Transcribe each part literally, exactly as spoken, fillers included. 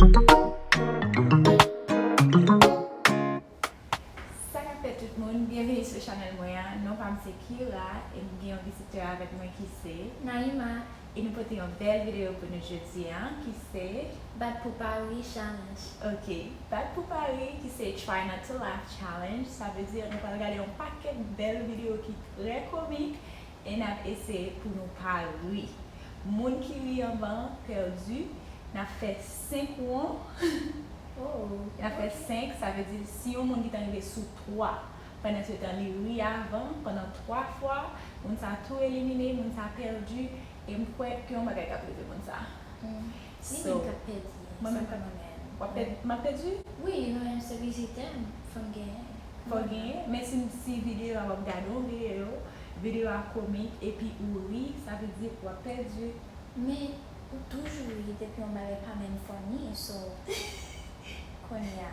Sa k ap fèt tout moun, byenvini sou chanèl mwen an. Non pa m se Kira e m gen yon vizitè avèk mwen ki se Naima. E nou pote yon bèl videyo pou nou jodi a ki se Bat pou pa ri challenge. Ok, Bat pou pa ri ki se Try Not to Laugh Challenge. Sa vle di nou pral gade yon pakèt bèl videyo ki trè komik e n ap eseye pou nou pa ri. Moun ki ri anvan pèdi. N ap fè senk won. Oh, n ap fè senk, sa vle di si yon moun gentan rive sou twa, pandan se tan li ri avan, pandan twa fwa, moun sa tou elimine, moun sa pèdi, e m kwè gen yon bagay k ap rive moun sa. Hmm. Li menm k ap pèdi, mwen menm k ap, w ap pèdi, m ap pèdi? Wi, mwen menm se vizitè m, fò m genyen. Fò w genyen, men si, si videyo a w ap gade yon videyo, videyo a komik, epi ou ri, sa vle di w ap pèdi. Men ou toujou ri depi yon bagay pa menm funny, so kounye a,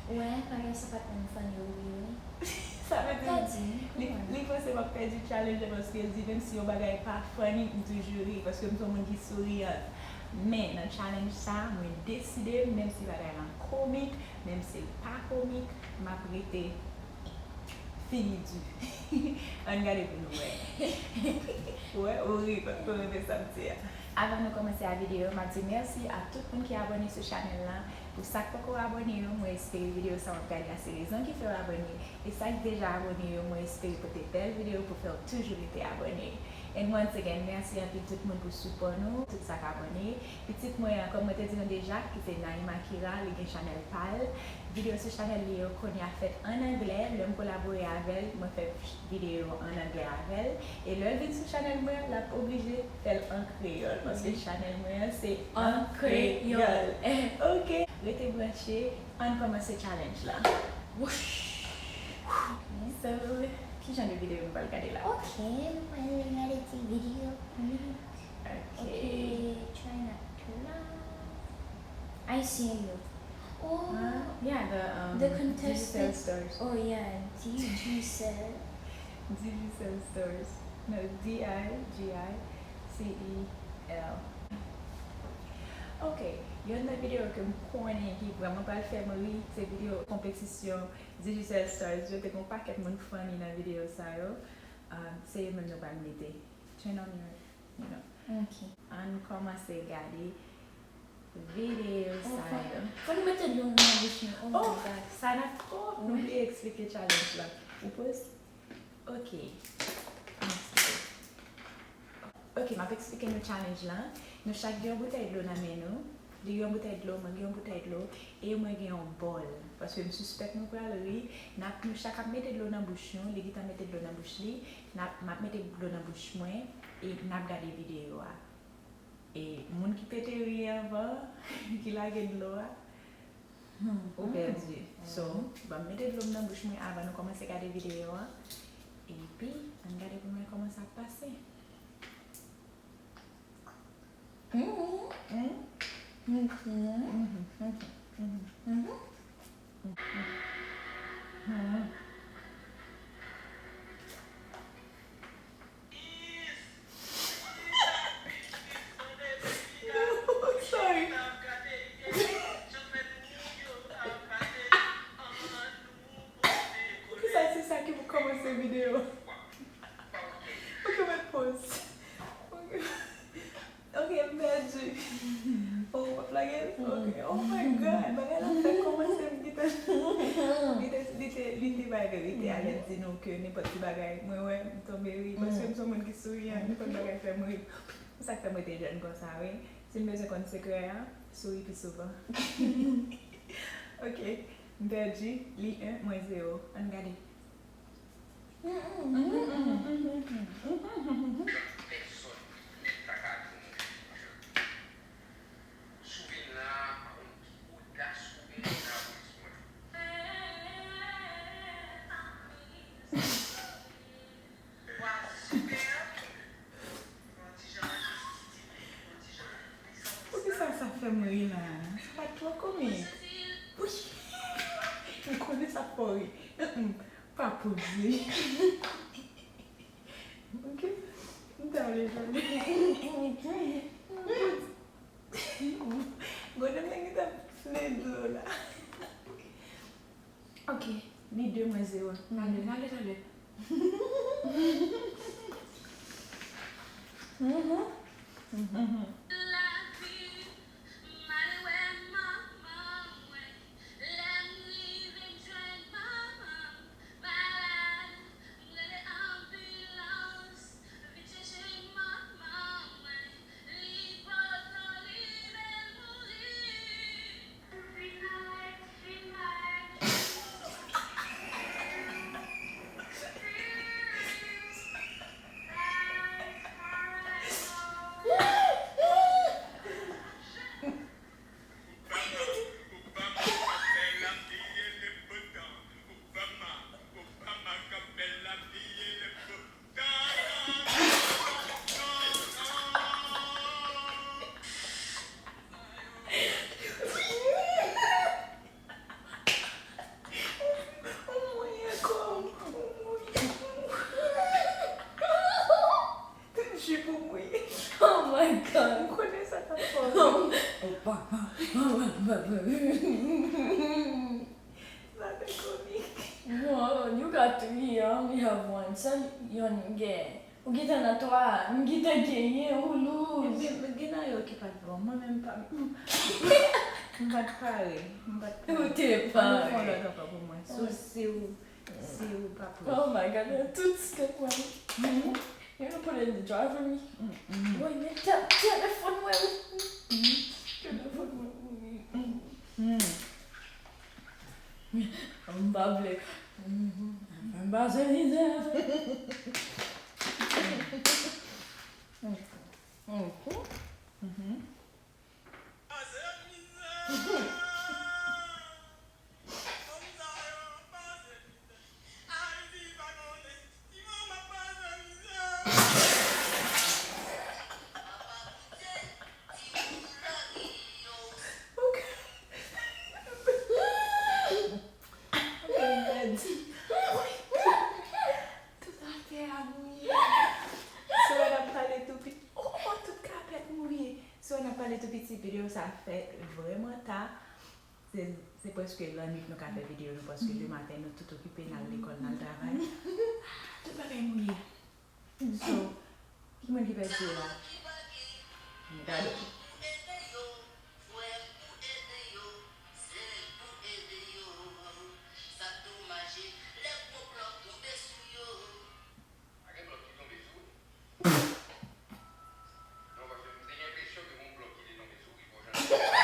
ou wè, bagay sa pa t menm funny, ou ri, wi. Sa vle di, li, li panse m ap pèdi challenge la paske l di menm si yon bagay pa funny, m toujou ri paske m se yon moun ki souriyan. Men nan challenge sa, mwen deside, menm si bagay lan komik, menm si l pa komik, m ap rete figi di. Ann gade pou nou wè. Ou wè, ou ri, paske w renmen sa m di a. Avan nou kòmanse a videyo, m ap di mèsi a tout moun ki abòne sou chanèl lan. Pou sa k poko abòne yo, mwen espere videyo sa w ap gade a se rezon ki fè w abòne. E sa k deja abòne yo, mwen espere pote bèl videyo pou fè w toujou rete abòne. And once again, mèsi anpil tout moun pou sipò nou, tout sa k abòne. Pitit mwen an, kòm mwen te di nou deja, ki se Naima Kira, li gen chanèl pa l. Videyo sou chanèl li yo kounye a fèt ann anglè. Lè m kolabore avè l, mwen fè videyo ann anglè avè l. E lè l vin sou chanèl mwen an, l ap oblije fè l an kreyòl, paske chanèl mwen an se an kreyòl. Ok, rete branche, ann kòmanse challenge la. Wouch! So, ki jan de videyo nou pral gade la? Ok, nou pral gade ti videyo. Ok. Ok, try not to laugh. I see you. Oh, yeah, the, um, the contestant. Digicel Stars. Oh, yeah, Digicel. Digicel Stars. No, D I G I C E L. Ok, youn nan videyo ke m konnen ki vrèman pral fè m ri, se videyo konpetisyon Digicel Stars yo. Te gen yon pakèt moun funny nan videyo sa yo. Um, se yo menm nou pral mete. Turn on your, you know. Ok. Ann kòmanse gade videyo sa yo. Fò nou mete dlo nan bouch nou. Oh my God. Sa n ap, oh, nou bliye eksplike challenge la. Ou poz? Ok. Ann eksplike. Ok, m ap eksplike nou challenge lan. Nou chak gen yon boutèy dlo nan men nou. Li gen yon boutèy dlo, mwen gen yon boutèy dlo, e mwen gen yon bòl. Paske m sispèk nou pral ri. N ap, nou chak ap mete dlo nan bouch nou, li gentan mete dlo nan bouch li. N ap, m ap mete dlo nan bouch mwen, e n ap gade videyo a. E moun ki pete ri anvan, ki lage dlo a, ou pèdi. So, ban m mete dlo m nan bouch mwen avan nou kòmanse gade videyo a. Epi, ann gade pou m wè kòman sa ap pase. Sorry. Poukisa se sa ki pou kòmanse videyo? Ok, mèt poz. Ok, m pèdi. Oh, w ap lage l? Ok. Oh my God, bagay la fèk kòmanse, m gentan, li te, li te, li te bay verite a, li te di nou ke nenpòt ti bagay, mwen wè, m tonbe ri, paske m se yon moun ki souriyan, nenpòt bagay fè m ri. Se sa k fè m rete jèn konsa, wi. Si n bezwen konn sekrè a, souri pi souvan. Ok, m pèdi, li en, mwen zewo. Ann gade. Pèsòn nèt pa ka di nou jodi a. Si w vin la a, pa konn ki odas ou genyen nan bouch mwen. Pwa sipè a tonbe. Yon ti jan, yon ti jan. Poukisa sa fè m ri la? Sa pa t twò komik? Wi. M konnen sa fè w ri. Mm, mm. Pa poze. Ok. M ta vle jwenn. Gode m nan gentan Dlo la. Ok, li de mwen zewo. Talè, talè, talè. Mhm. Mhm. Ou mouye kò m, ou mouye. Jip ou mouye. Oh my God. M konnen sa t ap fè w ri. Sa te komik. No, you got three, I only have one. Sèl youn m gen. Ou gentan nan twa, m gentan genyen, ou lose. Ebyen, gen nan yo ki pa t bon. Mwen menm, m pa, m pa t pare. M pa t pare. Ou te pare. Ann nou fè yon lòt ankò pou mwen. Si w, si w pa prè. Oh my God, tout skèt mwen. You gonna put it in the drawer for me? Woy, men te-, telefòn mwen. Telefòn mwen. M pa vle. M pa se mizè. Ok. Ok, m pèdi. Tout atè a mouye. Sou wè n ap pale tou piti. Oh, tout kapèt mouye. Sou wè n ap pale tou piti. Videyo sa fèt vrèman ta. Se, se prèske lannwit nou ka fè videyo nou, paske demen maten nou tout okipe, n al lekòl, n al travay. Tout bagay mouye. So, ki moun ki pèdi yo la? Gade. Pa gen blòk ki tonbe sou ou? Non, paske m te gen enpresyon ke gon blòk ki te tonbe sou ou, ki fè w chanje.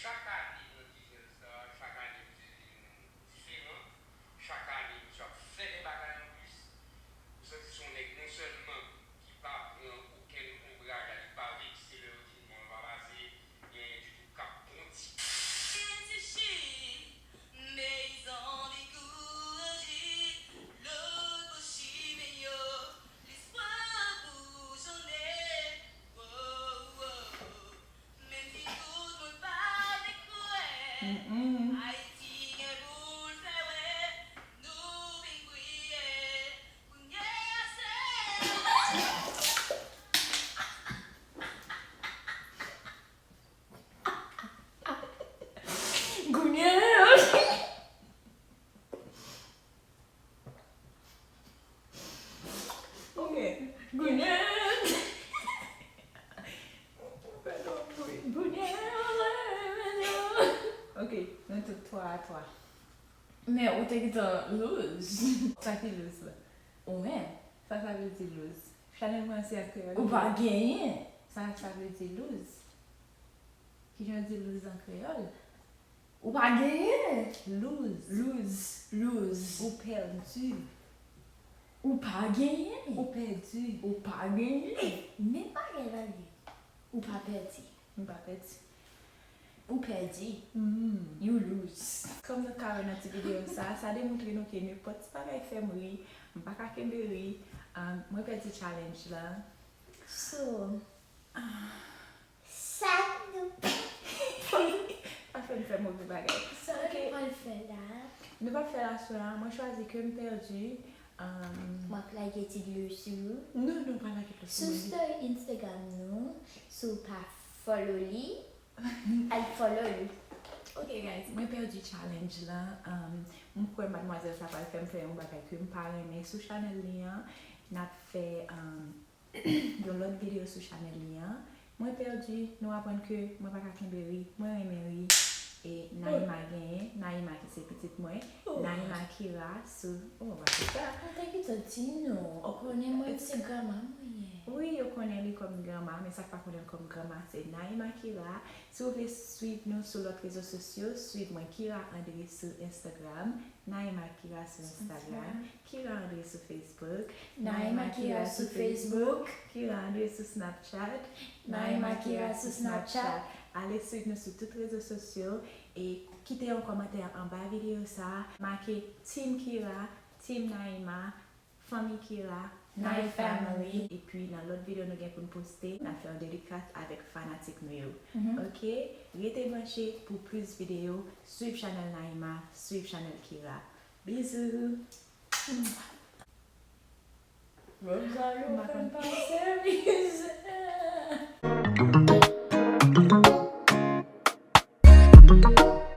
Chak ane nan Diesel sa, chak ane misye vin diferan. Chak ane, misye ap fè de bagay anplis. Ou santi se yon nèg non sèlman ki pa pran okenn onbraj a, li pa vekse lè yo di l non, l pa pase, gen anyen ditou k ap bon ti. Kounye a. Ok. Kounye a. Kounye a. Ok, nou tout twa a twa. Men ou te gentan lose. Sa ki lose la? Ou menm. Sa sa vle di lose? Chanèl mwen se an kreyòl. Ou pa genyen. Sa sa vle di lose? Kijan yo di lose an kreyòl? Ou pa genyen. Lose. Lose. Lose. Ou pèdi. Ou pa genyen. Ou pèdi. Ou pa genyen. Men bagay la ye. Ou pa pèdi. M pa pèdi. Ou pèdi. Mm. You lose. Kòm nou ka wè nan ti videyo sa, sa demontre nou ke nenpòt ti bagay fè m ri, m pa ka kenbe ri. Um, mwen pèdi challenge la. So, ah, Move bagay. Sa Ok. Nou pral fè la. Nou p ap fè l aswè a. Mwen chwazi ke m pèdi. Um, M ap lage ti dlo sou. Non, non, pa lage dlo sou Sou mwen. Story Instagram nou, si w pa follow li, al follow li. Ok guys, mwen pèdi challenge lan. Um, m kwè madmwazèl sa pral fè m fè yon bagay ke m pa renmen sou chanèl li an. N ap fè um, yon lòt videyo sou chanèl li an. Mwen pèdi, nou aprann ke mwen pa ka kenbe ri, mwen renmen ri. E Naima genyen, Naima ki se pitit mwen, Oh. Naima Kira sou, oh, mwen se sa. Mwen te kite w di non, ou konnen mwen se granma mwen ye. Wi, yo konnen li kòm granma, men sa k pa konnen l kòm granma, se Naima Kira. Si w vle swiv nou sou lòt rezo sosyo, swiv mwen Kira André sou Instagram, Naima Kira sou Instagram, Kira André sou Facebook, Naima Kira sou Facebook. Kira André sou Snapchat, Naima Kira sou Snapchat. Ale swiv nou sou tout rezo sosyo e kite yon kòmantè anba videyo sa a. Make Team Kira, Team Naima, Fanmi Kira, My My family. Family. Epi nan lòt videyo nou gen pou n poste, n ap fè yon dedikas avèk fanatik nou yo. Mhm. Ok? Rete branche pou plis videyo. Swiv chanèl Naima, swiv chanèl Kira. Bizou! Rosario M pa konn- pa serye.